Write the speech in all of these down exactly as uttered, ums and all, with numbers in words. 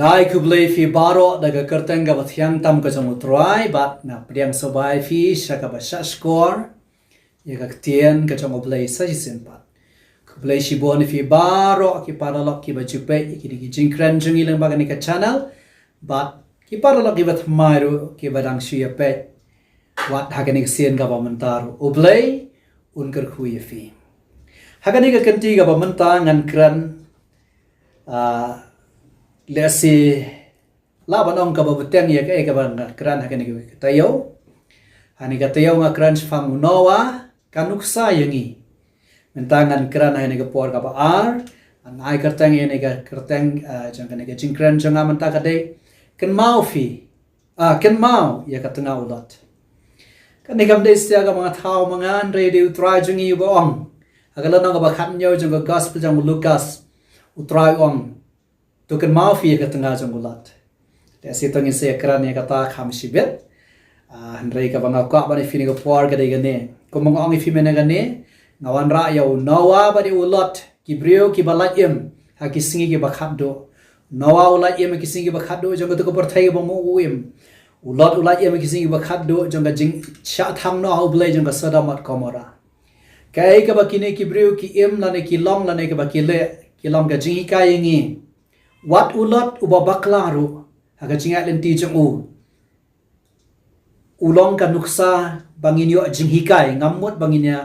Ai khublei phi baroh da ka kyrteng kaba thiang tam ka jong U Trai, bad nga pdiang sngewbha ïa phi sha kaba shah shkor ïa ka ktien ka jong U Blei sa shisien pat. Khublei shibun ïa phi baroh ki paralok kiba ju peit ïa kine ki jingkren jong ngi lyngba kane ka channel, bad ki paralok kiba thymmai ruh kiba dang shu ïa peit wat ha kane ka sien kaba mynta ruh. U Blei un kyrkhu ïa phi. Ha kane ka kynti kaba mynta ngan kren, ah, lehse lah ban ong kaba bteng ïa kaei kaba nga kren ha kane ka taïew. Ha kane ka taïew nga kren shaphang u Noah, ka nuksa ïa ngi. Mynta ngan kren ha kane ka por kaba ar, ngan ai kyrteng ïa kane ka kyrteng, ah, jong kane ka jingkren jong nga mynta ka dei, kynmaw phi, ah, kynmaw ïa ka tnga u Lot. Kane kam dei satia kaba nga thaw ma nga, hynrei dei U Trai jong ngi uba ong. Ha ka lynnong kaba khathynñiew jong ka gospel jong u Lukas, U Trai u ong, to kynmaw phi ïa ka tnga jong u Lot. Te sa to ngin sa ïa kren ïa kata kham shibit. Ah, hynrei kaba nga kwah ban ïa phi ha kane ka por ka dei kane. Kumba nga ong ïa phi mynne kane, nga wanrah ïa u Noah bad ïa u Lot, ki briew kiba lait im ha ki sngi kiba khatduh. Noah u lait im ha ki sngi kiba khatduh jong kata ka pyrthei kaba mawïong. U Lot u lait im ha ki sngi kiba khatduh jong ka jingshah thang noh ha U Blei jong ka Sodom bad Gomorrah. Kaei kaba kine ki briew ki im lane ki long lane kaba ki leh, ki long ka jinghikai ïa ngi. Wat u Lot uba bakla ruh, ha ka jingïaid lynti jong u, u long ka nuksa ba ngin ïoh jinghikai, ngam mut ba ngin ïa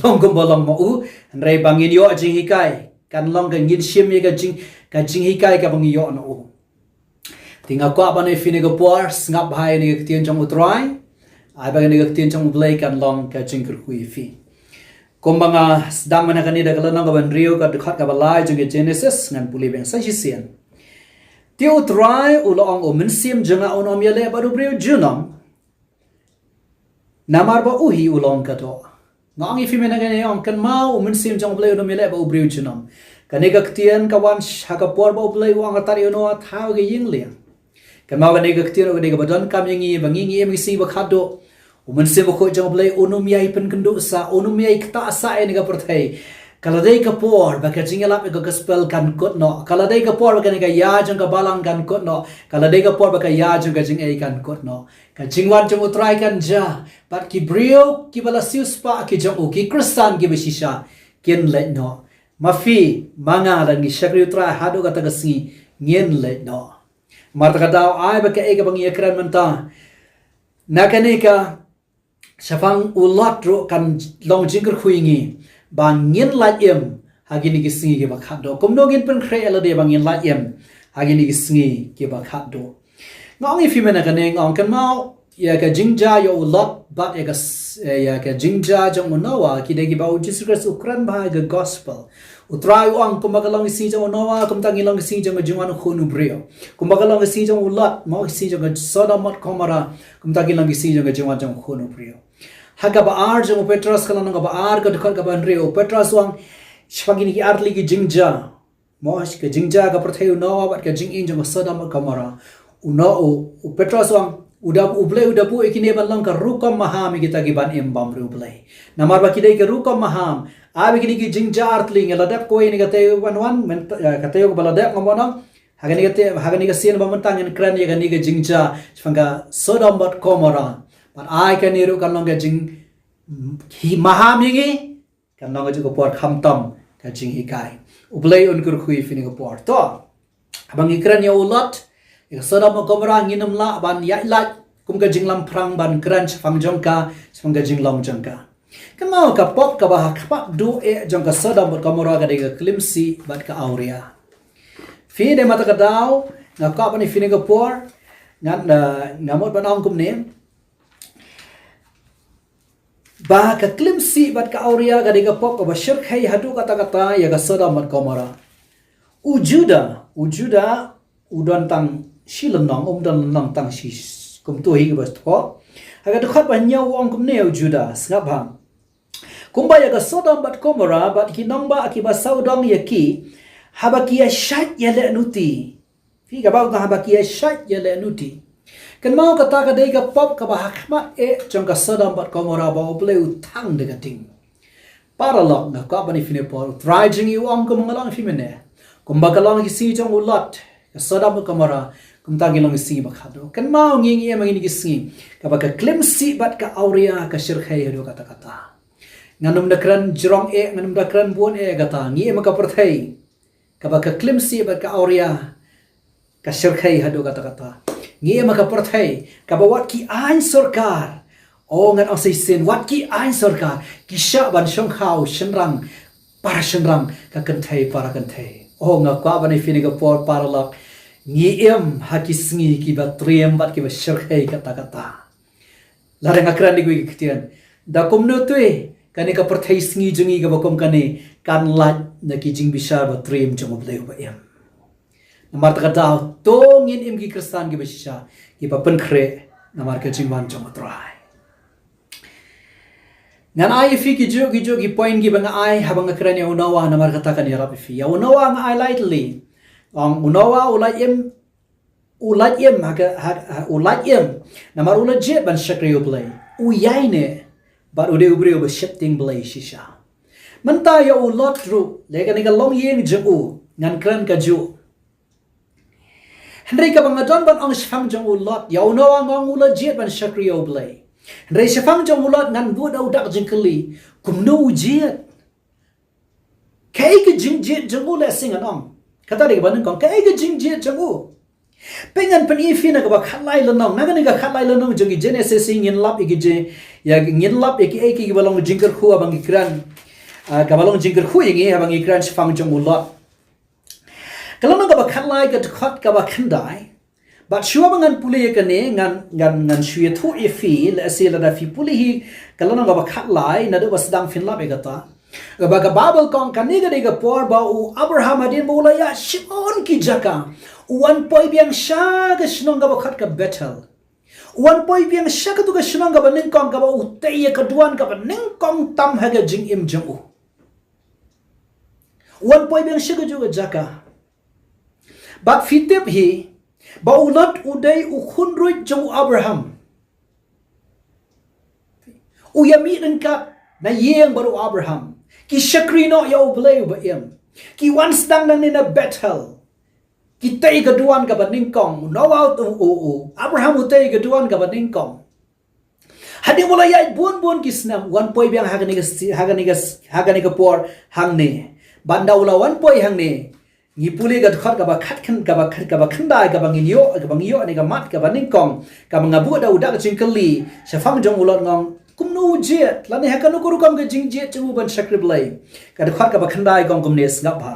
long kumba long ma u, hynrei ba ngin ïoh jinghikai, kan long ka ngin shim ïa ka jing, ka jinghikai kaba ngi ïoh na u. Te nga kwah ban ïa phi ha kane ka por, sngap bha ïa kane ka ktien jong U Trai, ai ba kane ka ktien jong U Blei kan long ka jingkyrkhu ïa phi. Kumba nga sdang mynne kane da ka lynnong kaba hynriew, ka dkhot kaba lai jong ka Genesis, ngan pule biang sa shisien. Te U Trai u la ong, u mynsiem jong nga un ym ïaleh bad u briew junom, namar ba u hi u long ka doh. Nga ong ïa phi mynne kane, ong kynmaw, u mynsiem jong U Blei un ym ïaleh bad u briew junom. Kane ka ktien ka wan sh-, ha ka por ba U Blei u ong ha ka tar ïa u Noah, thaw ïa ka ïing liang. Kynmaw kane ka ktien ka dei kaba donkam ïa ngi, ba ngi ngi im ha ki sngi ba khatduh. U Mynsiem Bakhuid jong U Blei un ym ïai pynkynduh sah, un ym ïai ktah sah ïa kane ka pyrthei. Ka la dei ka por ba ka jingïalap ïa ka gospel kan kut noh. Ka la dei ka por ba kane ka ïa jong ka balang kan kut noh. Ka la dei ka por ba ka ïa jong ka jingaiei kan kut noh. Ka jingwan jong U Trai kan jia, bad ki briew kiba la siewspah ki jong u, ki Khristan kiba shisha, kin leit noh. Ma phi, ma nga lada ngi shakri U Trai haduh kata ka sngi, ngin leit noh. Namar kata ka daw, ai ba kaei kaba ngi ïa kren mynta na kane ka shaphang u Lot ruh kan long jingkyrkhu ïa ngi ba ngin lait im ha kine ki sngi kiba khatduh. Kumno ngin pynkhreh ïa lade ba ngin lait im ha kine ki sngi kiba khatduh. Nga ong ïa phi mynne kane, nga ong kynmaw ïa ka jingjia ïa u Lot bad ïa ka s-, ïa ka jingjia jong u Noah, ki dei kiba U Jisu Khrist u kren bha ha ka gospel. U Trai u ong, kumba ka long ki sngi jong u Noah, kumta kin long ki sngi jong ka jingwan u Khun u briew. Kumba ka long ki sngi jong u Lot, mo, ki sngi jong ka Sodom bad Gomorrah, kumta kin long ki sngi jong ka jingwan jong u Khun u briew. Ha kaba ar jong u Petros, ka lynnong kaba ar, ka dkhot kaba hynriew, u Petros u ong, shaphang kine ki artylli ki jingjia, mo, ka jingjia ka pyrthei u Noah bad ka jingim jong ka Sodom bad Gomorrah. U Noah, u, u Petros u ong, u da, U Blei u da buh ïa kine ban long ka rukom maham ïa kita kiban im bymriewblei. Namar ba ki dei ka rukom maham, ai ba kine ki jingjia artylli, ngi la dep kawei na ka taïew ban wan, mynta, eh, ka taïew kaba la dep, nga mon, ha kane ka taïew, ha kane ka sien ba mynta ngin kren ïa kane ka jingjia shaphang ka Sodom bad Gomorrah. Bad ai kane ruh kan long ka jing, hi, maham ïa ngi, kan long kajuh ka por khamtam ka jinghikai. U Blei un kyrkhu ïa phi ha kane ka por. To, haba ngi kren ïa u Lot, ïa ka Sodom bad Gomorrah, ngin ym lah ban ïaid lait kum ka jinglamphrang ban kren shaphang jong ka, shaphang ka jinglong jong ka. Kynmaw ka pop kaba ha khmat duh eh jong ka Sodom bad Gomorrah ka dei ka klim sih bad ka awria. Phi, dei mynta ka daw, nga kwah ban ïa phi ha kane ka por, ngan, eh, nga mut ban ong kumne. Ba ka klim sih bad ka awria ka dei ka pop kaba shyrkhei haduh katta katta ïa ka Sodom bad Gomorrah. U Judah, u Judah, u don tang shi lynnong, um don lynnong, tang shi, kumto hi kaba thoh. Ha ka dkhot ba hynñiew u ong kumne u Judah, sngap bha. Kumba ïa ka Sodom bad Gomorrah bad ki nongbah kiba sawdong ïa ki, haba ki ïa shait ïa lehnuti. Phi, kaba ong haba ki ïa shait ïa lehnuti. Kynmaw kata ka dei ka pop kaba ha khmat eh jong ka Sodom bad Gomorrah ba U Blei u thang da ka ding. Paralok, nga kwah ban ïa phi ha kane ka por, U Trai jong ngi u ong kumba nga la ong ïa phi mynne. Kumba ka long ha ki sngi jong u Lot, Ka Sodom bad Gomorrah, kumta ngi long ki sngi ba khadduh. Kynmaw ngi, ngi em ha kine ki sngi kaba ka klim sih bad ka awria ka shyrkhei haduh katta katta. Ngan ym da kren jrong eh, ngan ym da kren bun eh kata. Ngi em ha ka pyrthei kaba ka klim sih bad ka awria ka shyrkhei haduh katta katta. Ngi em ha ka pyrthei kaba wat ki aiñ sorkar, o ngan ong shisien, wat ki aiñ sorkar ki shah ban shongkhaw shynrang para shynrang, ka kynthei para kynthei. O nga kwah ban ïa phi ha kane ka por paralok, ngi em ha ki sngi kiba triem bad kiba shyrkhei katta katta. Lada nga kren da kiwei ki ktien, da kumno te kane ka pyrthei sngi jong ngi kaba kum kane kan lait na ki jingbishar ba triem jong U Blei uba im. Namar kata ka daw to ngin im ki Khristan kiba shisha, kiba pynkhreh namar ka jingwan jong U Trai. Ngan ai ïa phi ki juh ki juh ki point kiba nga ai haba nga kren ïa u Noah, namar kata kan ïarap ïa phi. Ïa u Noah nga ai lai tylli. Ong u Noah u lait im, u lait im ha ka, ha, ha, u lait im namar u la jied ban shakri U Blei. U ïaineh bad u dei u briew ba sheptieng Blei shisha. Mynta ïa u Lot ruh, leh kane ka longïing jong u, ngan kren kajuh. Hynrei kaba nga don ban ong shaphang jong u Lot, ïa u Noah nga ong u la jied ban shakri ïa U Blei. Hynrei shaphang jong u Lot ngan buh da u dak jingkylli, kumno u jied? Kaei ka jingjied jong u, lehse ngan ong. Kata dei kaba nyngkong, kaei ka jingjied jong u? Peit ngan pyni ïa phi na kaba khatlai lynnong, na kane ka khatlai lynnong jong ki Genesis ngin lap ïa ki je, ïa ngin lap ïa kiei kiei kiba long jingkyrkhu haba ngi kren. Ah, kaba long jingkyrkhu ïa ngi haba ngi kren shaphang jong u Lot. Ka lynnong kaba khatlai ka dkhot kaba khyndai. Bad shuwa ba ngan pule ïa kane ngan, ngan, ngan shu ïathuh ïa phi, lehse lada phi pule hi ka lynnong kaba khatlai naduh ba sdang phin lap ïa kata. Ba ka Baibl ka ong kane ka dei ka por ba u Abraham hadien ba u la ïaid shibun ki jaka, u wan poi biang sha ka shnong kaba khot ka Bethel. U wan poi biang sha katu ka shnong kaba nyngkong kaba u tei ïa ka duwan kaba nyngkong tam ha ka jingim jong u. U wan poi biang sha kajuh ka jaka. Bad phi tip hi ba u Lot u dei u khunruit jong u Abraham. U ïa mih ryngkat na ïing bad u Abraham. Ki shakri noh ïa U Blei uba im. Ki wan sdang nangne na Bethel. Ki tei ka duwan kaba nyngkong. U Noah u, u, u Abraham u tei ka duwan kaba nyngkong. Hadien ba u la ïaid bun bun ki snem, u wan poi biang ha kane ka sti-, ha kane ka s-, ha kane ka por hangne. Bad ynda u la wan poi hangne, ngi pule ka dkhot kaba khat khyn-, kaba khat, kaba khyndai, kaba ngin ïoh, kaba ngi ïoh ne ka mat kaba nyngkong, kaba nga buh da u dak jingkylli shaphang jong u Lot, nga ong kumno u jied, lane ha kano ka rukom ka jingjied jong u ban shakri Blei. Ka dkhot kaba khyndai ka ong kumne, sngap bha.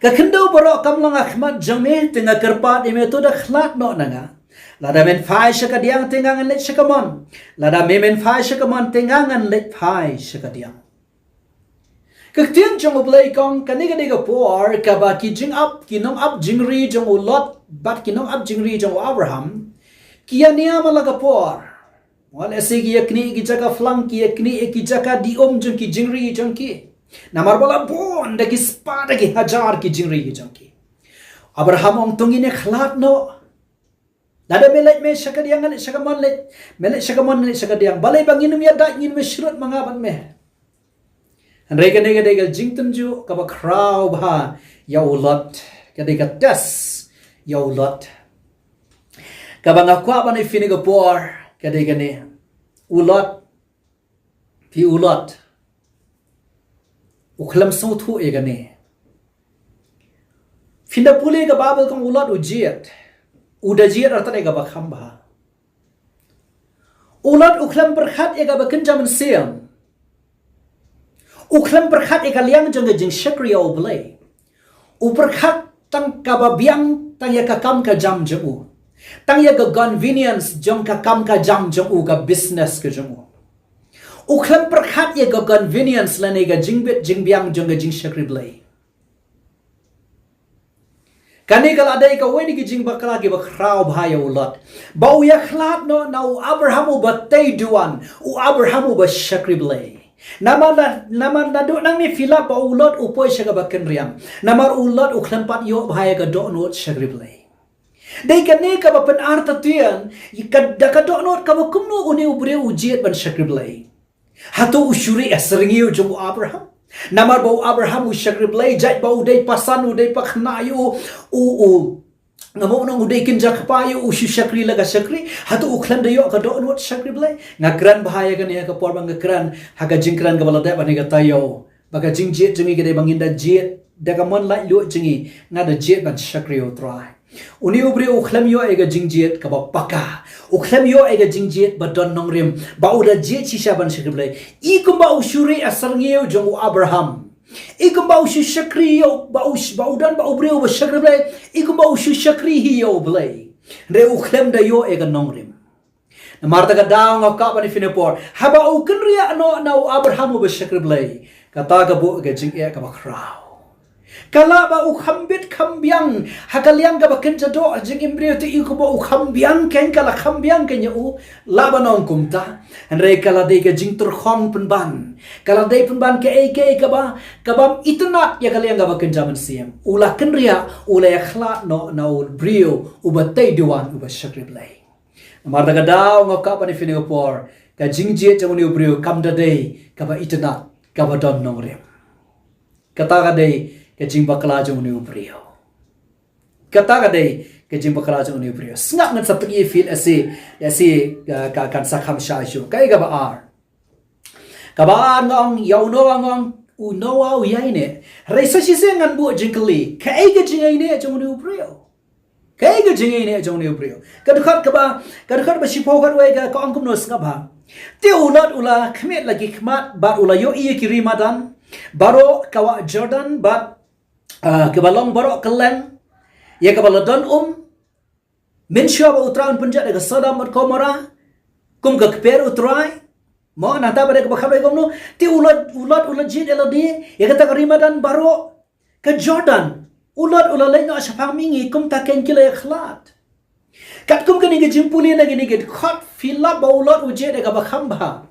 Ka khyndew baroh kam long ha khmat jong me, te nga kyrpad ïa me to da khlad noh na nga. Lada men phai sha kadiang te nga ngan leit sha kamon. Lada me men phai sha kamon te nga ngan leit phai sha kadiang. Ka ktien jong U Blei ka ong kane ka dei ka por kaba ki jingap, ki nongap jingri jong u Lot bad ki nongap jingri jong u Abraham ki ïa niam ha la ka por. Wat lehse ki ïa knieh ki jaka phlang, ki ïa knieh ki jaka die um jong ki jingri jong ki. Namar ba la bun da ki spah da ki hajar ki jingri jong ki. Abraham ong to ngin ïa khlad noh. Lada me leit me sha kadiang, nga leit sha kamon, leit me leit sha kamon, leit sha kadiang. Balei ba ngin ym ïa dait, ngin ym ïa shrut ma nga bad me. Hynrei kane ka dei ka jingtynjuh kaba khraw bha ïa u Lot, ka dei ka test ïa u Lot. Kaba nga kwah ban ïa phi ne ka por ka dei kane. U Lot, phi u Lot, u khlem sngewthuh ïa kane. Phin da pule ka Baibl ka ong u Lot u jied, u da jied artat ïa kaba kham bha. U Lot u khlem pyrkhat ïa kaba kynja mynsiem. U khlem pyrkhat ïa ka liang jong ka jingshakri ïa U Blei. U pyrkhat tang kaba biang tang ïa ka kam ka jam jong u. Tang ïa ka convenience jong ka kam ka jam jong u, ka business ka jong u. U khlem pyrkhat ïa ka convenience lane ka jingbit jingbiang jong ka jingshakri Blei. Kane ka la dei kawei na ki jingbakla kiba khraw bha ïa u Lot. Ba u ïa khlad noh na u Abraham uba tei duwan, u Abraham uba shakri Blei. Namar na, namar naduh nangne phi lap ba u Lot u poi sha kaba kynriang. Namar u Lot u khlem pat ïoh bha ïa ka dohnud shakri Blei. Dei kane kaba pynartatien, ka, da ka dohnud kaba kumno une u briew u jied ban shakri Blei. Hato u shu rieh ha syrngiew jong u Abraham? Namar ba u Abraham u shakri Blei, jait ba u dei pasan, u dei pakhynnah ïa u, u, u, nga mut nong u dei kynja kpa ïa u, u shu shakri la ka shakri, hato u khlem da ïoh ka dohnud shakri Blei? Nga kren bha ïa kane ha ka por ba nga kren ha ka jingkren kaba la dep ha kane ka taïew, ba ka jingjied jong ngi ka dei ba ngin da jied da ka mon laitluid jong ngi, nga da jied ban shakri ïa u Trai. Une u briew u khlem ïoh ïa ka jingjied kaba paka. U khlem ïoh ïa ka jingjied ba don nongrim, ba u da jied shisha ban shakri Blei. I kumba u shu rieh ha syrngiew jong u Abraham. I kumba u shu shakri ïa u, ba u sh-, ba u don ba u briew ba shakri Blei. I kumba u shu shakri hi ïa u Blei. Hynrei u khlem da ïoh ïa ka nongrim. Namar kata ka daw nga kwah ban ïa phi ha kane ka por, haba u kynriah noh na u Abraham uba shakri Blei, kata ka buh ka jingeh kaba khraw. Ka lah ba u kham bit kham biang ha ka liang kaba kynja doh jingim briew, te i kumba u kham biang kein, ka la kham biang kein ïa u, lah ban ong kumta. Hynrei ka la dei ka jingtyrkhong pynban, ka la dei pynban kaei kaei kaba, kabym itynnad ïa ka liang kaba kynja mynsiem. U la kynriah, u la ïakhlad noh na u briew uba tei duwan, uba shakri Blei. Namar kata ka daw nga kwah ban ïa phi ha kane ka por, ka jingjied jong une u briew kam da dei kaba itynnad, kaba don nongrim. Kata ka dei ka jingbakla jong une u briew. Kata ka dei ka jingbakla jong une u briew. Sngap, ngan sa pyni ïa phi lehse, lehse, uh, ka, kan sa kham shai shuh. Kaei kaba ar? Kaba ar nga ong, ïa u Noah nga ong, u Noah u ïaineh. Hynrei sa shisien ngan buh jingkylli, kaei ka jingïaineh jong une u briew? Kaei ka jingïaineh jong une u briew? Ka dkhot kaba, ka dkhot ba shiphew khatwei ka, ka ong kumno, sngap bha. Te u Lot u la khmih la ki khmat bad u la ïohi ïa ki ri madan baroh ka wah Jordan bad, ah, kiba long baroh kylleng ïa kaba la don um, mynshuwa ba u Trai un pynjot ïa ka Sodom bad Gomorrah kum ka kper u Trai. Mo, nangta ba dei kaba khatwei kumno, te u Lot, u Lot u la jied ïa lade ïa kata ka ri madan baroh ka Jordan. U Lot u la leit noh shaphang mihngi, kumta kein ki la ïakhlad. Katkum kane ka jingpule na kine ki dkhot, phi lap ba u Lot u jied ïa kaba kham bha.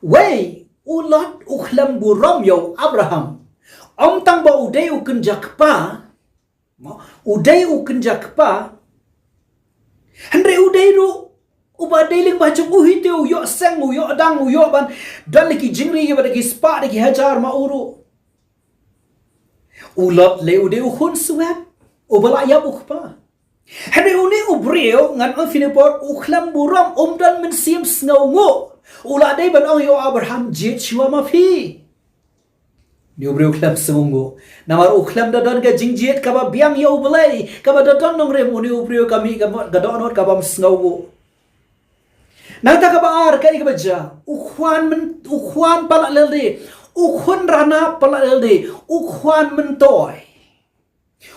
Wei, u Lot u khlem burom ïa u Abraham. Ym tang ba u dei u kynja kpa, mo, u dei u kynja kpa, hynrei u dei ruh uba dei lyngba jong u hi, te u ïoh seng, u ïoh dang, u ïoh ban don la ki jingri kiba da ki spah da ki hajar ma u ruh. U Lot lei u dei u khun swet uba la ïap u kpa. Hynrei une u briew, ngan ong ïa phi ha kane ka por, u khlem burom, um don mynsiem sngewnguh. U la dei ban ong ïa u Abraham, jied shuwa ma phi. Une u briew u khlem sngewnguh. Namar u khlem da don ka jingjied kaba biang ïa u Blei, kaba da don nongrim, une u briew ka mih ka mo-, ka dohnud kabym sngewnguh. Nangta kaba ar, kaei kaba jia? U khwan myn-, u khwan palat lade, u khun ranab palat lade, u khwan myntoi.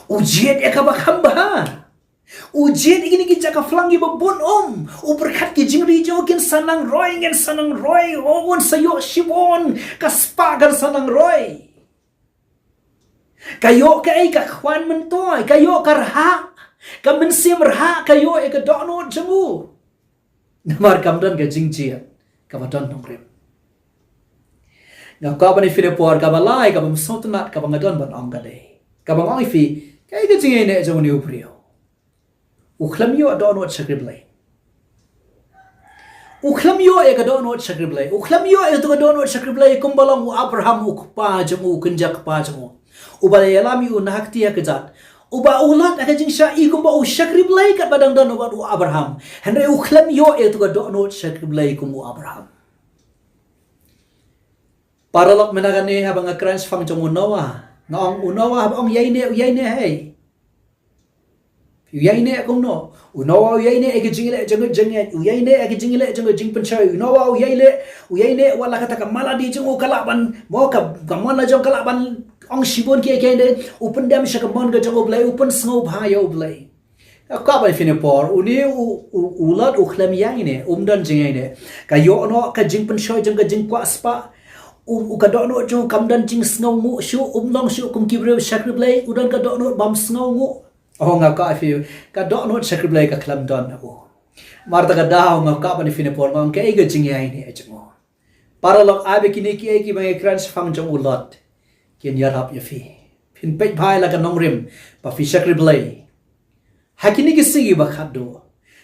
U jied ïa kaba kham bha. U jied ïa kine ki jaka phlang kiba bun um. U pyrkhat ki jingri jong u, kin sa nang roi, ngin sa nang roi, o, un sa ïoh shibun, ka spah kan sa nang roi. Ka ïoh kaei? Ka khwan myntoi, ka ïoh ka rhah, ka mynsiem rhah, ka ïoh ïa ka dohnud jong u. Namar kam don ka jingjied kaba don nongrim. Nga kwah ban ïa phi ha kane ka por, kaba lai, kabym sngewtynnad, kaba nga don ban ong ka dei, kaba nga ong ïa phi, kaei ka jingïaineh jong une u briew? U khlem ïoh dohnud shakri Blei. U khlem ïoh ïa ka dohnud shakri Blei. U khlem ïoh ïa ka dohnud shakri Blei kumba long u Abraham u kpa jong u, u kynja kpa jong u, uba la ïalam ïa u na ha kti ha kjat. Uba u Lot ha ka jingshah i kumba u shakri Blei katba dang don u bad u Abraham. Hynrei u khlem ïoh ïa ka dohnud shakri Blei kum u Abraham. Paralok, mynta kane haba nga kren shaphang jong u Noah, nga ong u Noah haba ong ïaineh, u ïaineh hei. U ïaineh kumno? U Noah u ïaineh ïa ka jingïaleh jong ka jingngeit, u ïaineh ïa ka jingïaleh jong ka jingpynshoi. U Noah u ïaineh, u ïaineh wat la kata ka maladi jong u ka lah ban, mo, ka, ka mon la jong ka lah ban ong shibun kiei kiei, hynrei u pyndem sha ka mon ka jong u Blei, u pynsngewbha ïa u Blei. Ka kwah ban ïa phi ha kane ka por, une u, u, u Lot u khlem ïaineh, um don jingïaineh. Ka ïoh noh ka jingpynshoi jong ka jingkwah spah. U, u ka dohnud jong u kam don jingsngewnguh shuh, um long shuh kum ki briew shakri Blei, u don ka dohnud bym sngewnguh. Oh, nga kwah ïa phi, ka dohnud shakri Blei ka khlem don ha u. Namar kata ka daw nga kwah ban ïa phi ha kane ka por, nga ong kaei ka jingïaineh jong u. Paralok, ai ba kine kiei kiba nga kren shaphang jong u Lot kin ïarap ïa phi. Phin peit bha ïa la ka nongrim ba phi shakri Blei ha kine ki sngi ba khatduh.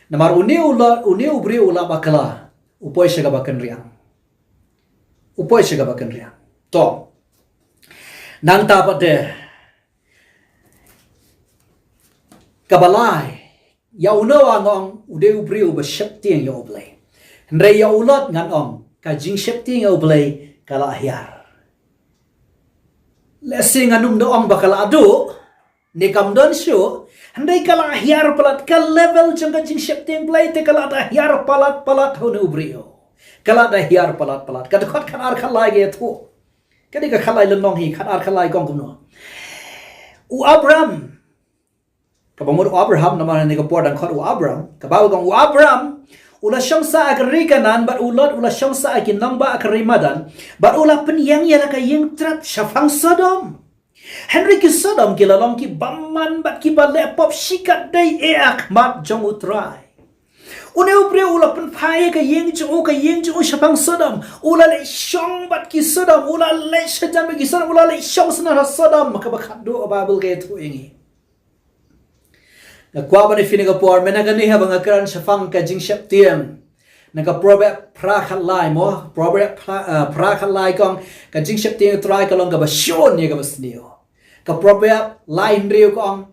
Namar une u Lot, une u briew u la bakla, u poi sha kaba kynriang. U poi sha kaba kynriang. To, Nangta pat de, kaba lai, ïa u Noah nga ong u dei u briew ba sheptieng ïa U Blei. Hynrei ïa u Lot ngan ong ka jingsheptieng ïa U Blei ka la hiar. Lehse ngan ym da ong ba ka la duh, ne kam don shuh, hynrei ka la hiar palat, ka level jong ka jingsheptieng Blei te ka la da hiar palat palat ha une u briew. Ka la da hiar palat palat. Ka dkhot khatar khatlai ka ïathuh. Ka dei ka khatlai lynnong hi, khatar khatlai ka ong kumno. U Abram, kaba mut u Abraham, namar ne ka por dang khot u Abram, kaba u ong u Abram u la shong sah ha ka ri Kanaan, bad u Lot u la shong sah ha ki nongbah ha ka ri madan, bad u la pynïeng ïa la ka ïing trep shaphang Sodom. Hynrei ki Sodom ki la long ki bymman bad kiba leh pop shikatdei ha khmat jong U Trai. Une u briew u la pynphai ïa ka ïing jong u, ka ïing jong u shaphang Sodom. U la leit shong bad ki Sodom, u la leit shajan bad ki Sodom, u la leit shong sha na Sodom, kaba khatduh Baibl ka ïathuh ïa ngi. Nga kwah ban ïa phi ha kane ka por, mynta kane haba nga kren shaphang ka jingsheptieng, na ka Proverb phra khatlai mo, Proverb phra, eh, phra khatlai ka ong, ka jingsheptieng U Trai ka long kaba shun ïa kaba sniew. Ka Proverb lai hynriew ka ong,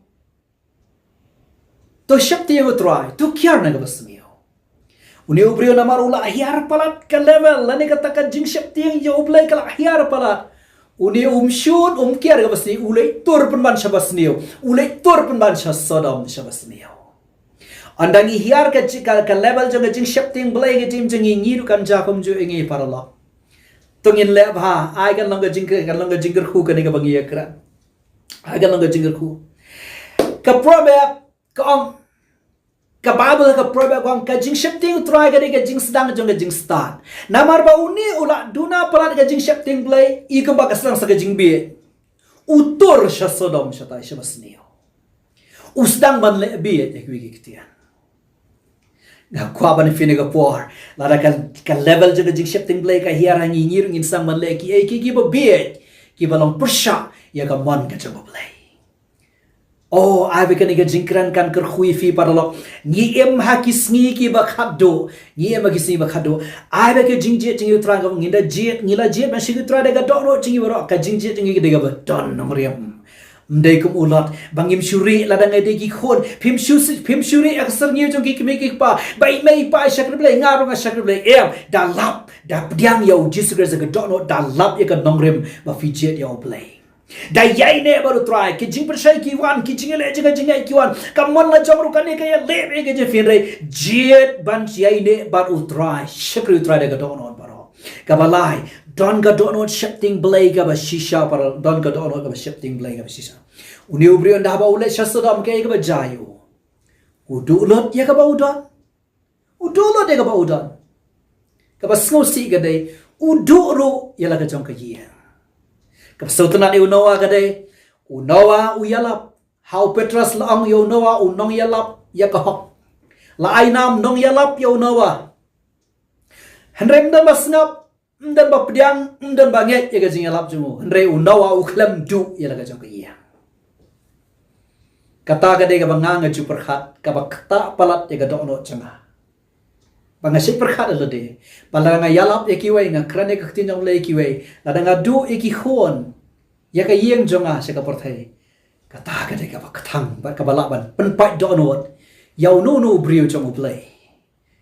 to sheptieng U Trai, to kiar na kaba sniew. Une u briew namar u la hiar palat ka level, lane kata ka jingsheptieng ïa U Blei ka la hiar palat. Une um shun, um kiar kaba sniew, u leit tur pynban shaba sniew, u leit tur pynban sha Sodom shaba sniew. Ynda ngi hiar ka ji-, ka, ka level jong ka jingsheptieng Blei ka jingim jong ngi, ngi ruh kan jia kumjuh ïa ngi paralok. To ngin leh bha, ai kan long ka jingkyrkhu, kan long ka jingkyrkhu kane kaba ngi ïakren. Ai kan long ka jingkyrkhu. Ka Proverb ka ong, ka Baibl ka Proverb ka ong, ka jingsheptieng U Trai ka dei ka jingsdang jong ka jingstad. Namar ba une u la duna palat ka jingsheptieng Blei, i kumba ka sdang sa ka jingbieit. U tur sha Sodom shatai shaba sniew. U sdang ban leh bieit ïa kiwei ki ktien. Nga kwah ban ïa phi ha kane ka por, lada ka, ka level jong ka jingsheptieng Blei ka hiar ha ngi, ngi ruh ngin sdang ban leh kiei kiei kiba bieit, kiba long pyrshah ïa ka mon ka jong U Blei. Oh, ai ba kane ka jingkren kan kyrkhu ïa phi paralok. Ngi im ha ki sngi kiba khatduh. Ngi im ha ki sngi ba khatduh. Ai ba ka jingjied jong ngi U Trai ka, ngi da jied, ngi la jied ban shakri U Trai da ka dohnud jong ngi baroh, ka jingjied jong ngi ka dei kaba don nongrim. Ym dei kum u Lot, ba ngim shu rieh lada ngi dei ki khun, phim shu si-, phim shu rieh ha ka syrngiew jong ki kmie ki kpa, ba i mei i pa i shakri Blei, nga ruh nga shakri Blei, em, da lap, da pdiang ïa U Jisu Khrist da ka dohnud, da lap ïa ka nongrim, ba phi jied ïa U Blei. Da ïaineh bad U Trai, ki jingpynshai ki wan, ki jingïaleh jong ka jingngeit ki wan, ka mon la jong ruh kane ka ïaleh bad ka jingpynshai, jied ban ïaineh bad U Trai, shakri U Trai da ka dohnud baroh. Kaba lai, don ka dohnud sheptieng Blei kaba shisha para, don ka dohnud kaba sheptieng Blei kaba shisha. Une u briew ynda ba u leit sha Sodom kaei kaba jia ïa u. U duh lut ïa kaba u don. U duh lut ïa kaba u don. Kaba sngewsih ka dei, u duh ruh ïa la ka jong ka ïing. Kaba sngewtynnat ïa u Noah ka dei, u Noah u ïalap. Ha u Petros la ong ïa u Noah u nongïalap ïa ka hok. La ai nam nongïalap ïa u Noah. Hynrei ym don ba sngap, ym don ba pdiang, ym don ba ngeit ïa ka jingïalap jong u. Hynrei u Noah u khlem duh ïa la ka jong ka ïing. Kata ka dei kaba nga nga ju pyrkhat, kaba ktah palat ïa ka dohnud jong nga. Ba nga shait pyrkhat ïa lade. Ba lada nga ïalap ïa kiwei, nga kren ïa ka ktien jong U Blei ïa kiwei, lada nga duh ïa ki khun, ïa ka ïing jong nga sha ka pyrthei. Kata ka dei kaba kthang, bad kaba lah ban pynpait dohnud ïa uno uno u briew jong U Blei.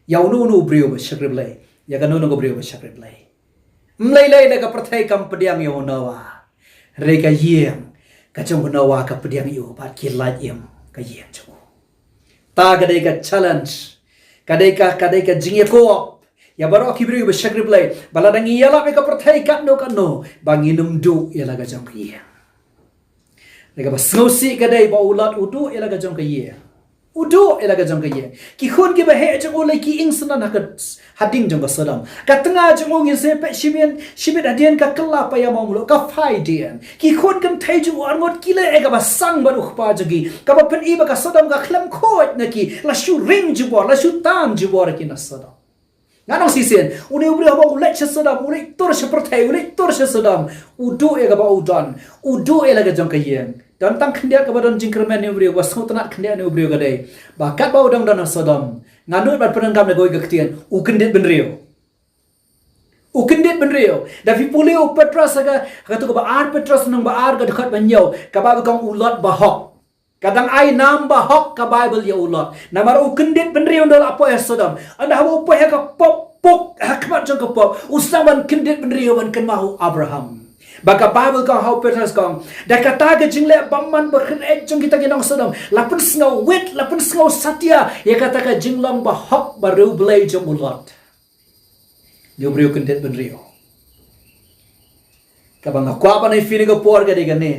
Ïa uno uno u briew ba shakri Blei. Ïa kano kano ka briew ba shakri Blei. Ym lei lei da ka pyrthei kam pdiang ïa u Noah. Hynrei ka ïing ka jong u Noah ka pdiang ïa u, bad ki lait im ka ïing jong u. Ta ka dei ka challenge. Ka dei ka, ka dei ka jingïakob ïa baroh ki briew ba shakri Blei, ba lada ngi ïalap ïa ka pyrthei katno katno, ba ngin ym duh ïa la ka jong ka ïing. Hynrei kaba sngewsih ka dei ba u Lot u duh ïa la ka jong ka ïing. U duh ïa la ka jong ka ïing. Ki khun kiba heh jong u la ki ing syndon ha ka, hadien jong ka Sodom. Ka tnga jong u ngin sa peit shimet, shimet hadien ka kylla paidbah mluh, ka phaidien. Ki khun kynthei jong u arngut ki leh ïa kaba sang bad u kpa jong ki. Kaba pyni ba ka Sodom ka khlem khuid na ki. La shu ring jubor, la shu tan jubor ki na Sodom. Ngan ong shisien, une u briew haba u leit sha Sodom, u leit tur sha pyrthei, u leit tur sha Sodom, u duh ïa kaba u don, u duh ïa la ka jong ka ïing. Don tang khyndiat kaba don jingkyrmen ïa une u briew, kaba sngewtynnat khyndiat ïa une u briew ka dei ba katba u dang don ha Sodom, ngan nud ban pyndonkam da kawei ka ktien, u kyndit bynriew. U kyndit bynriew. Da phi pule u Petros ha ka, ha kato kaba ar Petros lynnong ba ar ka dkhot ba hynñiew, ka Baibl ka ong u Lot bahok. Ka dang ai nam bahok ka Baibl ïa u Lot. Namar u kyndit bynriew ynda u la poi ha Sodom. Ynda haba u poi ha ka pop, pop, ha khmat jong ka pop, u sdang ban kyndit bynriew ban kynmaw u Abraham. Ba ka Baibl ka ong ha u Petros ka ong, da kata ka jingleh bymman bakhleh jong kita ki nong Sodom, la pynsngewwit, la pynsngew satia ïa kata ka jinglong bahok bariewblei jong u Lot. Ïa u briew kyndit bynriew. Kaba nga kwah ban ai phi ha kane ka por ka dei kane.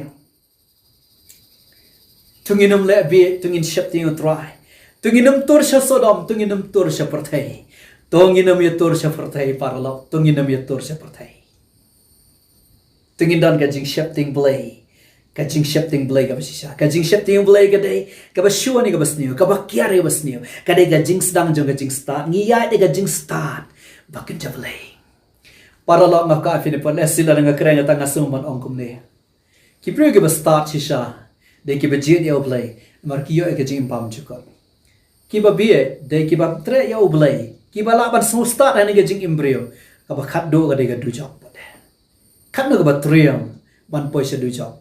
To ngin ym leh bieit, to ngin sheptieng ïa u Trai. To ngin ym tur sha Sodom, to ngin ym tur sha pyrthei. To ngin ym ïa tur sha pyrthei, paralok, to ngin ym ïa tur sha pyrthei. To ngin don ka jingsheptieng Blei. Ka jingsheptieng Blei kaba shisha. Ka jingsheptieng Blei ka dei kaba shun ïa kaba sniew, kaba kiar ïa kaba sniew. Ka dei ka jingsdang jong ka jingstad. Ngi ïaid ïa ka jingstad ba kynja Blei. Paralok, nga kwah phin ïa pyrkhat sila nga kren, kata nga sngew ban ong kumne. Ki briew kiba stad shisha dei kiba jied ïa u Blei, namar ki ïoh ïa ka jingim bymjukut. Kiba bieit dei kiba treh ïa u Blei, kiba lah ban sngewstad ha kane ka jingim briew. Kaba khatduh ka dei ka dujok pat. Katno kaba triem ban poi sha dujok.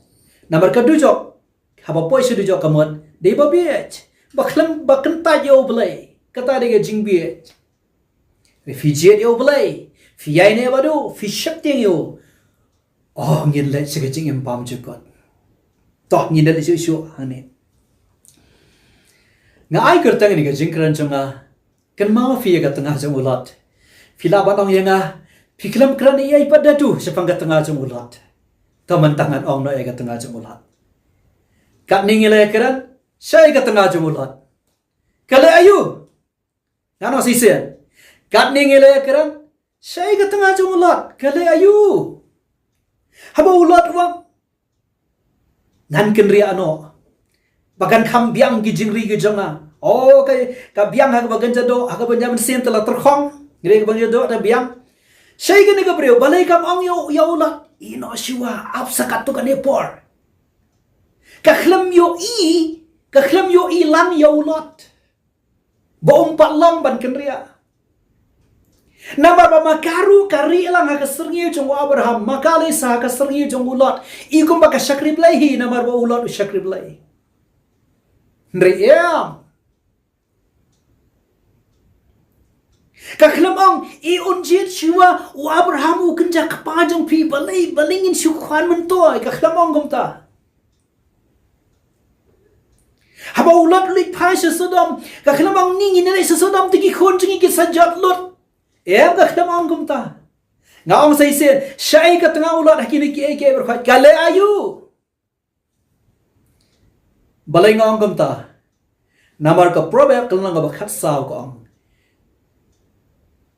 Namar ka dujok, haba poi sha dujok ka mut dei ba bieit, ba khlem, ba kyntait ïa u Blei. Kata dei ka jingbieit. Phi jied ïa u Blei, phi ïaineh bad u, phi sheptieng ïa u. Oh, ngin leit sha ka jingim bymjukut. To ngin leit shuh shuh hangne. Nga ai kyrteng ïa kane ka jingkren jong nga, kynmaw phi ïa ka tnga jong u Lot. Phi lah ban ong ïa nga, phi khlem kren ei ei pat da tu shaphang ka tnga jong u Lot. To mynta ngan ong noh ïa ka tnga jong u Lot. Katne ngi la ïakren shaei ka tnga jong u Lot? Ka leh aïu? Ngan ong shisien. Katne ngi la ïakren shaei ka tnga jong u Lot? Ka leh aïu? Haba u Lot u ong, ngan kynriah noh ba kan kham biang ki jingri ki jong nga. Oh, ka, ka biang ha kaba kynja doh, ha kaba kynja mynsiem te la tyrkhong. Ngi dei kaba kynja doh te biang. Shaei kane ka briew? Balei kam ong ïa u, ïa u Lot, ïeh noh shuwa, ap sa katto katne por. Ka khlem ïohi, ka khlem ïohi lang ïa u Lot ba um pat long ban kynriah. Namar ba ma ka ruh ka rieh lang ha ka syrngiew jong u Abraham, ma ka lei sa ha ka syrngiew jong u Lot. I kumba ka shakri Blei hi, namar ba u Lot u shakri Blei. Hynrei em. Ka khlem ong, i un jied shuwa, u Abraham u kynja kpa jong phi, balei, balei ngin shu khwan myntoi. Ka khlem ong kumta. Haba u Lot u leit phai sha Sodom, ka khlem ong, ni ngin leit sha Sodom te ki khun jong ngi kin sa jot lut. Em, ka khlem ong kumta. Nga ong sa shisien, shaei ka tnga u Lot ha kine kiei kiei baroh? Ka leh aïu? Balei nga ong kumta? Namar ka Proverb ka lynnong kaba khatsaw ka ong,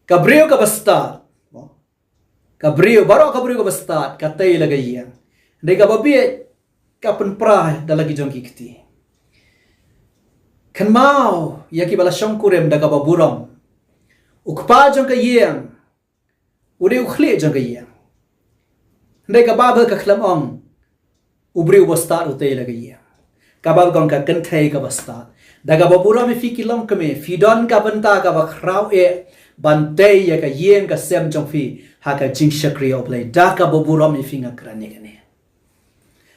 ka briew kaba stad, ka briew, baroh ka briew kaba stad ka tei la ka ïing. Hynrei kaba bieit ka pynpra da la ki jong ki kti. Kynmaw ïa kiba la shongkurim da kaba burom. U kpa jong ka ïing u dei u khlieh jong ka ïing. Hynrei ka Baibl ka khlem ong u briew uba stad u tei la ka ïing. Ka Baibl ka ong ka kynthei kaba stad. Da kaba burom ïa phi ki longkmie, phi don ka bynta kaba khraw eh ban tei ïa ka ïing ka sem jong phi ha ka jingshakri ïa u Blei. Da kaba burom ïa phi nga kren ïa kane.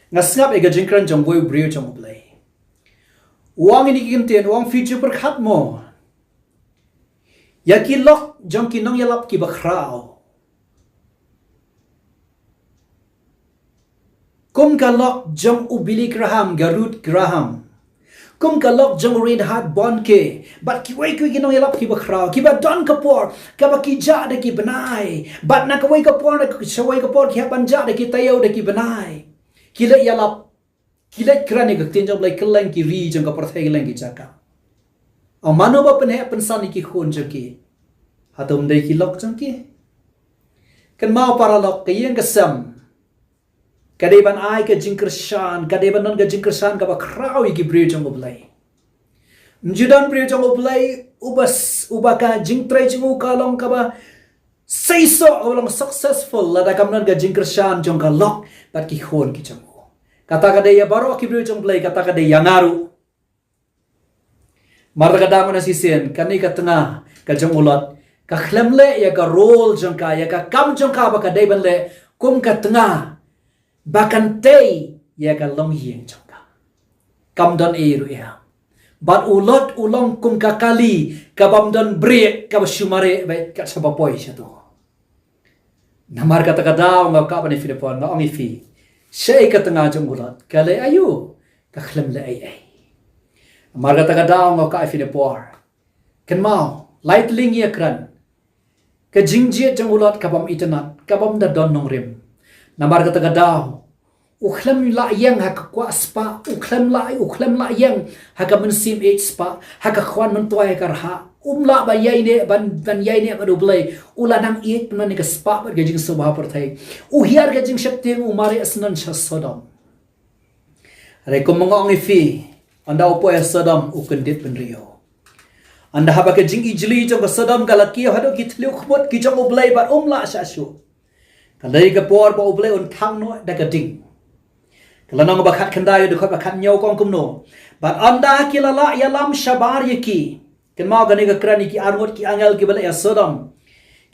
Nga sngap ïa ka jingkren jong uwei u briew jong u Blei. U ong ïa kine ki kyntien, u ong, phi ju pyrkhat mo ïa ki lok jong ki nongïalap kiba khraw, kum ka lok jong u Billy Graham, ka Ruth Graham, kum ka lok jong u Reinhard Bonnke, bad kiwei kiwei ki nongïalap kiba khraw, kiba don ka por kaba ki jah da ki bnai, bad na kawei ka por na kawei ka por ki hap ban jah da ki taïew da ki bnai. Ki leit ïalap, ki leit kren ïa ka ktien jong u Blei kylleng ki ri jong ka pyrthei, kylleng ki jaka. Ong, mano ba pynheh pynsan ïa ki khun jong ki? Hato ym dei ki lok jong ki? Kynmaw paralok, ka ïing ka sem ka dei ban ai ka jingkyrshan, ka dei ban don ka jingkyrshan kaba khraw ïa ki briew jong u Blei. Ym ju don briew jong u Blei uba s-, uba ka jingtrei jong u ka long kaba seisoh, uba long successful lada kam don ka jingkyrshan jong ka lok bad ki khun ki jong u. Kata ka dei ïa baroh ki briew jong u Blei, kata ka dei ïa nga ruh. Mar kata ka daw, nga ong shisien, kane ka tnga ka jong u Lot ka khlem leh ïa ka role jong ka, ïa ka kam jong ka ba ka dei ban leh kum ka tnga, ba kan tei ïa ka longïing jong ka. Kam don ei ruh ïa. Bad u Lot u long kum ka kali, ka bym don brake, kaba shu mareh beit kat shaba poi shato. Namar kata ka daw nga kwah ban ïa phi da por, nga ong ïa phi. Shaei ka tnga jong u Lot, ka leh aïu, ka khlem leh ei ei. Namar kata ka daw nga kwah ïa phi da por. Kynmaw, lai tylli ngi ïa kren. Ka jingjied jong u Lot ka bym itynnad, ka bym da don nongrim. Namar kata ka daw, u khlem lah ïeng ha ka kwah spah, u khlem lah, u khlem lah ïeng ha ka mynsiem ïeit spah, ha ka khwan myntoi, ha ka rhah. Um lah ban ïaineh, ban, ban ïaineh bad U Blei. U la nang ïeit pynban ïa ka spah bad ka jingsngewbha pyrthei. U hiar ka jingsheptieng, u mareh syndon sha Sodom. Hynrei kum ma nga ong ïa phi, ynda u poi ha Sodom u kyndit bynriew. Ynda haba ka jingijli jong ka Sodom ka la kiew haduh ki thliew khmut ki jong U Blei bad um lah shah shuh. Ka dei ka por ba U Blei un thang noh da ka ding. Ka lynnong ba khatkhyndai, dkhot ba khathynñiew ka ong kumno. Bad ynda ki la lah ïalam shabar ïa ki. Kynmaw kane ka kren ïa ki arngut ki angel kiba leit ïa Sodom.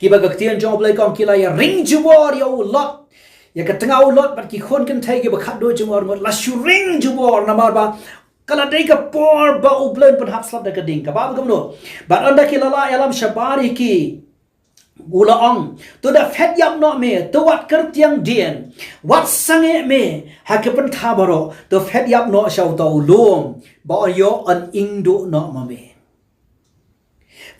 Kiba ka ktien jong U Blei ka ong ki la ïaring jubor ïa u Lot. Ïa ka tnga u Lot bad ki khun kynthei kiba khatduh jong u arngut, la shu ring jubor namar ba ka la dei ka por ba U Blei un pynhap slap da ka ding. Kaba kumno. Bad ynda ki la lah ïalam shabar ïa ki. U la ong, to da phet ïap noh me, to wat kyrtiang dien, wat sangeh me ha ki pynthar baroh, to phet ïap noh sha uta u lum, ba ïoh yn ing duh noh ma me.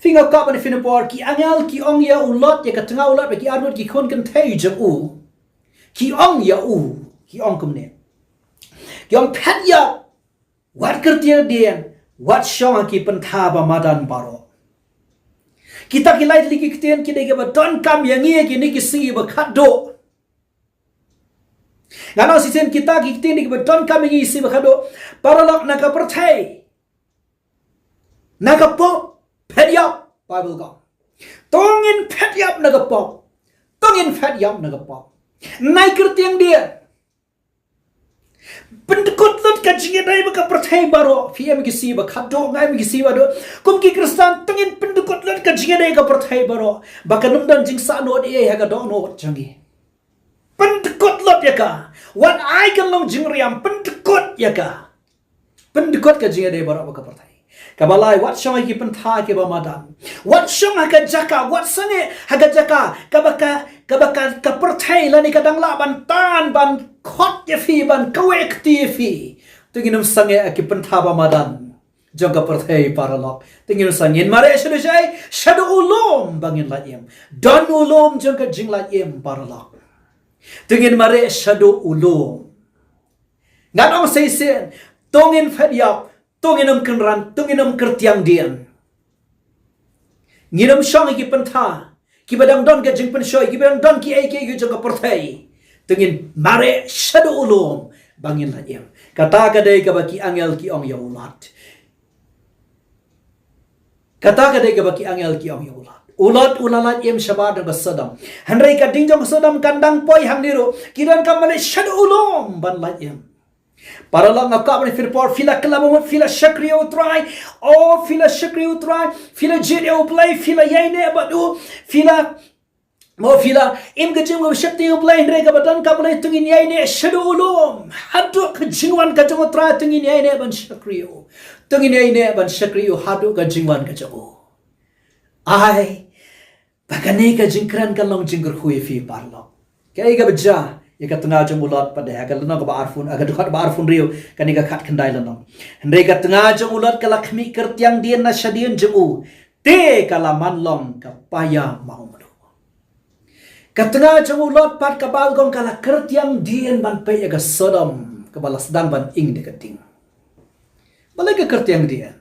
Phi, nga kwah ban ïa phi da por, ki angel ki ong ïa u Lot, ïa ka tnga u Lot, bad ki arngut ki khun kynthei jong u. Ki ong ïa u, ki ong kumne. Ki ong phet ïap, wat kyrtiang dien, wat shong ha ki pynthar ba madan baroh. Kita ki lai tylli ki ktien ki dei kiba donkam ïa ngi kine ki sngi ba khatduh. Ngan ong shisien kita ki ktien dei kiba donkam ïa ngi sngi ba khatduh. Paralok, na ka pyrthei, na ka pop, phet ïap, Bible ka ong. To ngin phet ïap na ka pop. To ngin phet ïap na ka pop. Nai kyrtiang dien. Pyndkut lut ka jingïadei bad ka pyrthei baroh. Phi em ki sngi ba khatduh, nga em ki sngi ba duh. Kum ki Khristan, to ngin pyndkut lut ka jingïadei ka pyrthei baroh. Ba kan ym don jingsahnud ei ei ha ka dohnud jong ngi. Pyndkut lut ïa ka. Wat ai ka long jingriam, pyndkut ïa ka. Pyndkut ka jingïadei baroh bad ka pyrthei. Kaba lai, wat shong ha ki pynthar kiba madan. Wat shong ha ka jaka, wat sangeh ha ka jaka kaba ka, kaba ka, ka pyrthei lane ka dang lah ban tan, ban khot ïa phi, ban kaweh kti ïa phi. To ngin ym sangeh ha ki pynthar ba madan jong ka pyrthei, paralok. To ngin ym sangeh. Ngin mareh shaduh shaei, shaduh u lum ba ngin lait im. Don u lum jong ka jinglait im, paralok. To ngin mareh shaduh u lum. Ngan ong shisien, to ngin phet ïap, to ngin ym kynran, to ngin ym kyrtiang dien. Ngin ym shong ha ki pynthar kiba dang don ka jingpynshoi, kiba dang don kiei kiei ki jong ka pyrthei. To ngin mareh shaduh u lum ba ngin lait im. Kata ka dei kaba ki angel ki ong ïa u Lot. Kata ka dei kaba ki angel ki ong ïa u Lot. U Lot u la lait im shabar jong ka Sodom. Hynrei ka ding jong ka Sodom kan dang poi hangne ruh. Ki donkam ban leit shaduh u lum ban lait im. Paralok, nga kwah ban ïa phi da por, phi la kylla ba mut, phi la shakri ïa u Trai. Oh, phi la shakri ïa u Trai. Phi la jied ïa u Blei, phi la ïaineh bad u. Phi la, mo, phi la im ka jingim ba sheptieng ïa u Blei, hynrei kaba donkam ban leit, to ngin ïaineh shaduh u lum. Haduh ka jingwan ka jong u Trai, to ngin ïaineh ban shakri ïa u. To ngin ïaineh ban shakri ïa u haduh ka jingwan ka jong u. Ai, ba kane ka jingkren kan long jingkyrkhu ïa phi, paralok. Kaei kaba jia ïa ka tnga jong u Lot pat de, ha ka lynnong kaba arphew, ha ka dkhot ba arphew hynriew, kane ka khatkhyndai lynnong. Hynrei ka tnga jong u Lot ka la khmih kyrtiang dien na shadien jong u, te ka la man long ka paia mawmluh. Ka tnga jong u Lot pat, ka Baibl ka ong, ka la kyrtiang dien ban peit ïa ka Sodom kaba la sdang ban ing da ka ding. Balei ka kyrtiang dien?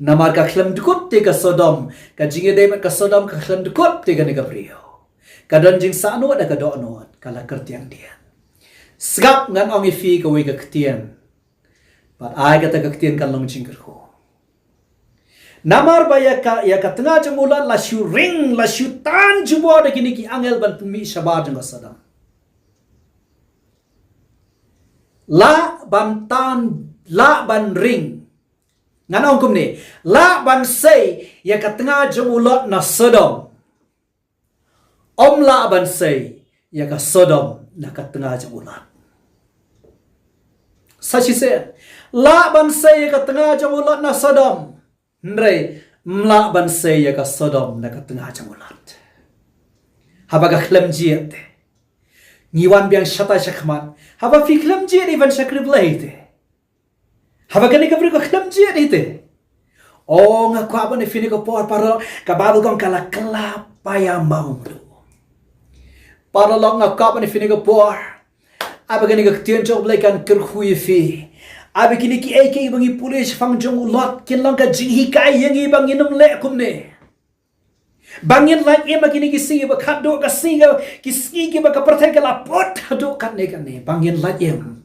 Namar ka khlem dkut te ka Sodom, ka jingïadei bad ka Sodom ka khlem dkut te kane ka briew. Ka don jingsahnud da ka dohnud, ka la kyrtiang dien. Sngap, ngan ong ïa phi kawei ka ktien. Bad ai kata ka ktien kan long jingkyrkhu. Namar ba ïa ka, ïa ka tnga jong u Lot la shu ring, la shu tan jubor da kine ki angel ban pynmih shabar jong ka Sodom. La ban tan, la ban ring. Ngan ong kumne, lah ban sei ïa ka tnga jong u Lot na Sodom. Ym lah ban sei ïa ka Sodom na ka tnga jong u Lot. Sa shisien, lah ban sei ïa ka tnga jong u Lot na Sodom. Hynrei, ym lah ban sei ïa ka Sodom na ka tnga jong u Lot. Haba ka khlem jied te, ngi wan biang shatai shakhmat. Haba phi khlem jied, i ban shakri Blei te. Haba kane ka briew ka khlem jied hi te. O, nga kwah ban ïa phi ne ka por paralok, ka Baibl ka ong ka la kylla paia maw mluh. Paralok, nga kwah ban ïa phi ne ka por. Haba kane ka ktien jong u Blei kan kyrkhu ïa phi. Haba kine kiei kiei ba ngi pule shaphang jong u Lot kin long ka jinghikai ïa ngi ba ngin ym leh kumne. Ba ngin lait im ha kine ki sngi ba khatduh, ka sngi ka, ki sngi kiba ka pyrthei ka la put haduh katne katne. Ba ngin lait im.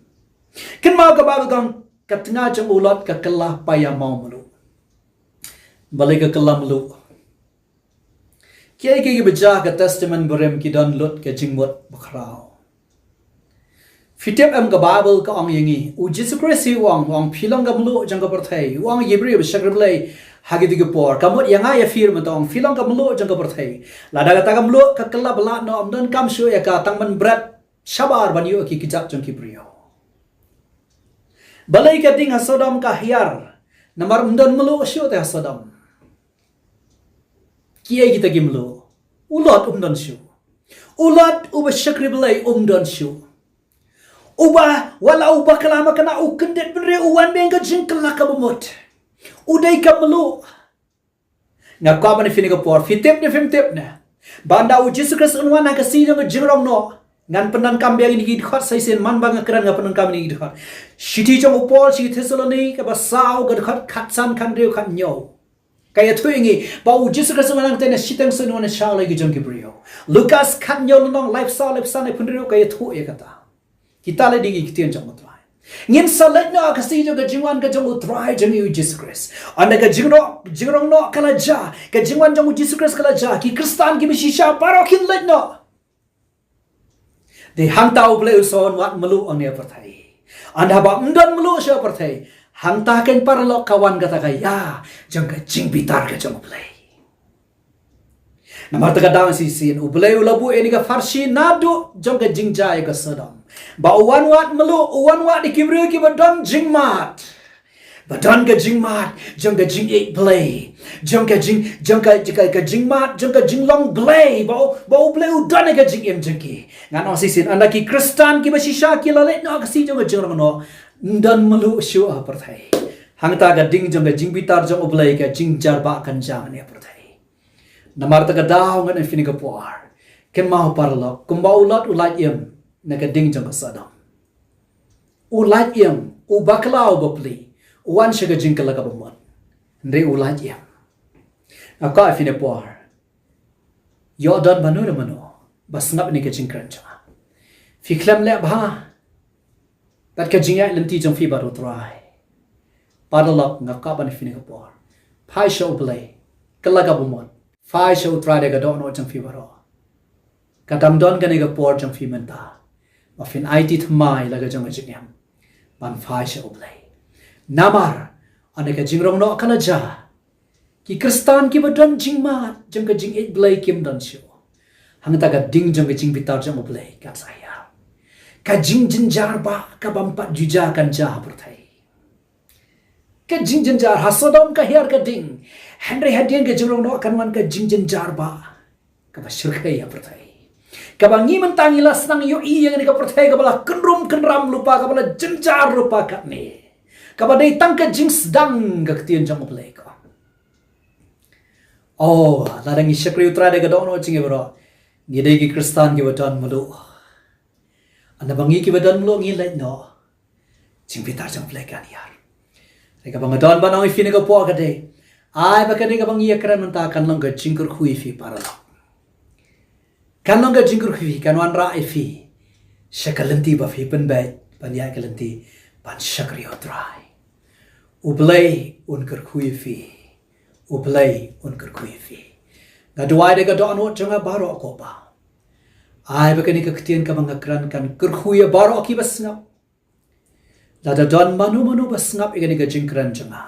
Kynmaw ka Baibl ka ong ka tnga jong u Lot ka kylla paia maw mluh. Balei ka kylla mluh? Kiei kiei kiba jia ha ka Testament Barim ki don lut ka jingmut bakhraw. Phi tip em, ka Baibl ka ong ïa ngi, u Jisu Khrist hi u ong, u ong phi long ka mluh jong ka pyrthei, u ong ïa ki briew ba shakri Blei ha kito ki por. Ka mut ïa nga ïa phi ruh mynta, u ong phi long ka mluh jong ka pyrthei. Lada kata ka mluh ka kylla ba lad noh, ym donkam shuh ïa ka tang ban bret shabar ban ïoh ïa ki kjat jong ki briew. Balei ka ding ha Sodom ka hiar? Namar ym don mluh shuh te ha Sodom. Kiei kita ki mluh? U Lot um don shuh. U Lot uba shakri Blei um don shuh. Uba, wat la u bakla makna, u kyndit bynriew, u wan biang ka jingkylla kaba mut. U dei ka mluh. Nga kwah ban ïa phi ne ka por, phi tip ne phim tip ne, ba ynda u Jisu Khrist un wan ha ka sngi jong ka jingrong noh, ngan pyndonkam biang ïa kine ki dkhot sa shisien, man ba nga kren nga pyndonkam ïa kine ki dkhot. Shithi jong u Paul sha ki Thessaloni kaba saw, ka dkhot khatsan, khathynriew, khathynñiew. Ka ïathuh ïa ngi ba u Jisu Khrist un wan hangtei na shiteng sien, un wan shah la ki jong ki briew. Lukas khathynñiew lynnong, laiphew saw, laiphew san, laiphew hynriew, ka ïathuh ïa kata. Kita la dei ki ktien jong u Trai. Ngin sa leit noh ha ka sngi jong ka jingwan ka jong u Trai jong ngi u Jisu Khrist. Ynda ka jingrong, jingrong noh ka la jia, ka jingwan jong u Jisu Khrist ka la jia, ki Khristan kiba shisha baroh kin leit noh. Dei hangta U Blei u sa wan wad mluh hangne ha pyrthei. Ynda haba ym don mluh shuh ha pyrthei, hangta keiñ paralok ka wan kata ka ïa jong ka jingbitar ka jong U Blei. Namar kata ka dang shisien U Blei u la buh ïa kane ka pharshi naduh jong ka jingjia ïa ka Sodom, ba u wan wad mluh, u wan wad ïa ki briew kiba don jingmad. Ba don ka jingmad jong ka jingïeit Blei, jong ka jing, jong ka, ka, ka jingmad jong ka jinglong Blei, ba u, ba U Blei u don ïa ka jingim jong ki. Ngan ong shisien, ynda ki Khristan kiba shisha ki la leit noh ha ka sngi jong ka jingrong noh, ym don mluh shuh ha pyrthei. Hangta ka ding jong ka jingbitar jong U Blei, ka jingjarbah kan jia hangne ha pyrthei. Namar kata ka daw ngan ong ïa phi ne ka por, kynmaw paralok, kumba u Lot u lait im na ka ding jong ka Sodom. U lait im, u bakla, u bapli, u wan sha ka jingkylla kaba mut. Hynrei u lait im. Nga kwah ïa phi ne ka por, ïoh don mano mano ba sngap ïa kane ka jingkren jong nga. Phi khlem leh bha bad ka jingïaid lynti jong phi bad u Trai. Paralok, nga kwah ban ïa phi ne ka por, phai sha U Blei, kylla kaba mut. Phai sha u Trai da ka dohnud jong phi baroh. Ka dang don kane ka por jong phi mynta ba phin aiti thymmai la ka jong ka jingim ban phai sha U Blei. Namar ynda ka jingrong noh ka la jia, ki Khristan kiba don jingmad jong ka jingïeit Blei kim don shuh. Hangta ka ding jong ka jingbitar jong U Blei kan sa hiar. Ka jingjynjar ba ka bym pat ju jia kan jia ha pyrthei. Ka jingjynjar ha Sodom ka hiar ka ding, hynrei hadien ka jingrong noh kan wan ka jingjynjar ba kaba shyrkhei ha pyrthei. Kaba ngi mynta ngi la sdang ïohi ïa kane ka pyrthei kaba la kynrum kynram lypa, kaba la jynjar lypa katne. Kaba dei tang ka jingsdang ka ktien jong U Blei ka. Oh, lada ngi shakri u Trai da ka dohnud jong ngi baroh, ngi dei ki Khristan kiba don mluh. Ynda ba ngi kiba don mluh ngi leit noh, jingbitar jong U Blei kan hiar. Te kaba nga don ban ong ïa phi ne ka por ka dei, ai ba kane kaba ngi ïakren mynta kan long ka jingkyrkhu ïa phi paralok. Kan long ka jingkyrkhu ïa phi, kan wanrah ïa phi sha ka lynti ba phi pynbeit ban ïaid ka lynti ban shakri ïa u Trai. U Blei un kyrkhu ïa phi. U Blei un kyrkhu ïa phi. Nga duwai da ka dohnud jong nga baroh ko Pa, ai ba kane ka ktien kaba nga kren kan kyrkhu ïa baroh kiba sngap. Lada don mano mano ba sngap ïa kane ka jingkren jong nga,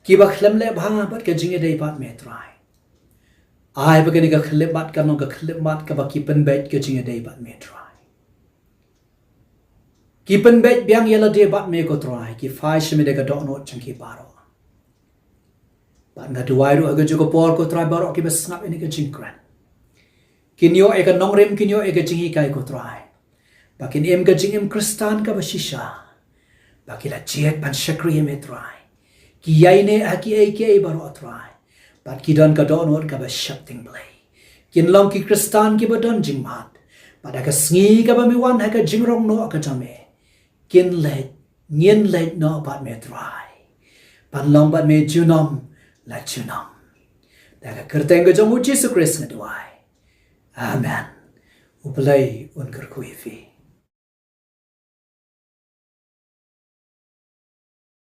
Kiba khlem leh bha bad ka jingïadei bad me Trai. Ai ba kane ka khyllipmat kan long ka khyllipmat kaba ki pynbeit ka jingïadei bad me Trai. Ki pynbeit biang ïa lade bad me ko Trai, ki phai sha me da ka dohnud jong ki baroh. Bad nga duwai ruh ha kajuh ka por ko Trai, baroh kiba sngap ïa kane ka jingkren, kin ïoh ïa ka nongrim, kin ïoh ïa ka jinghikai ko Trai. Ba kin im ka jingim Khristan kaba shisha. Ba ki la jied ban shakri ïa me Trai. Ki ïaineh ha kiei kiei baroh Trai. Bad ki don ka dohnud kaba sheptieng Blei. Kin long ki Khristan kiba don jingmut. Bad ha ka sngi kaba me wan ha ka jingrong noh ka jong me, kin leit, ngin leit noh bad me Trai. Ban long bad me junom la junom. Da ka kyrteng ka jong u Jisu Khrist nga duwai. Amen. U Blei un kyrkhu ïa phi.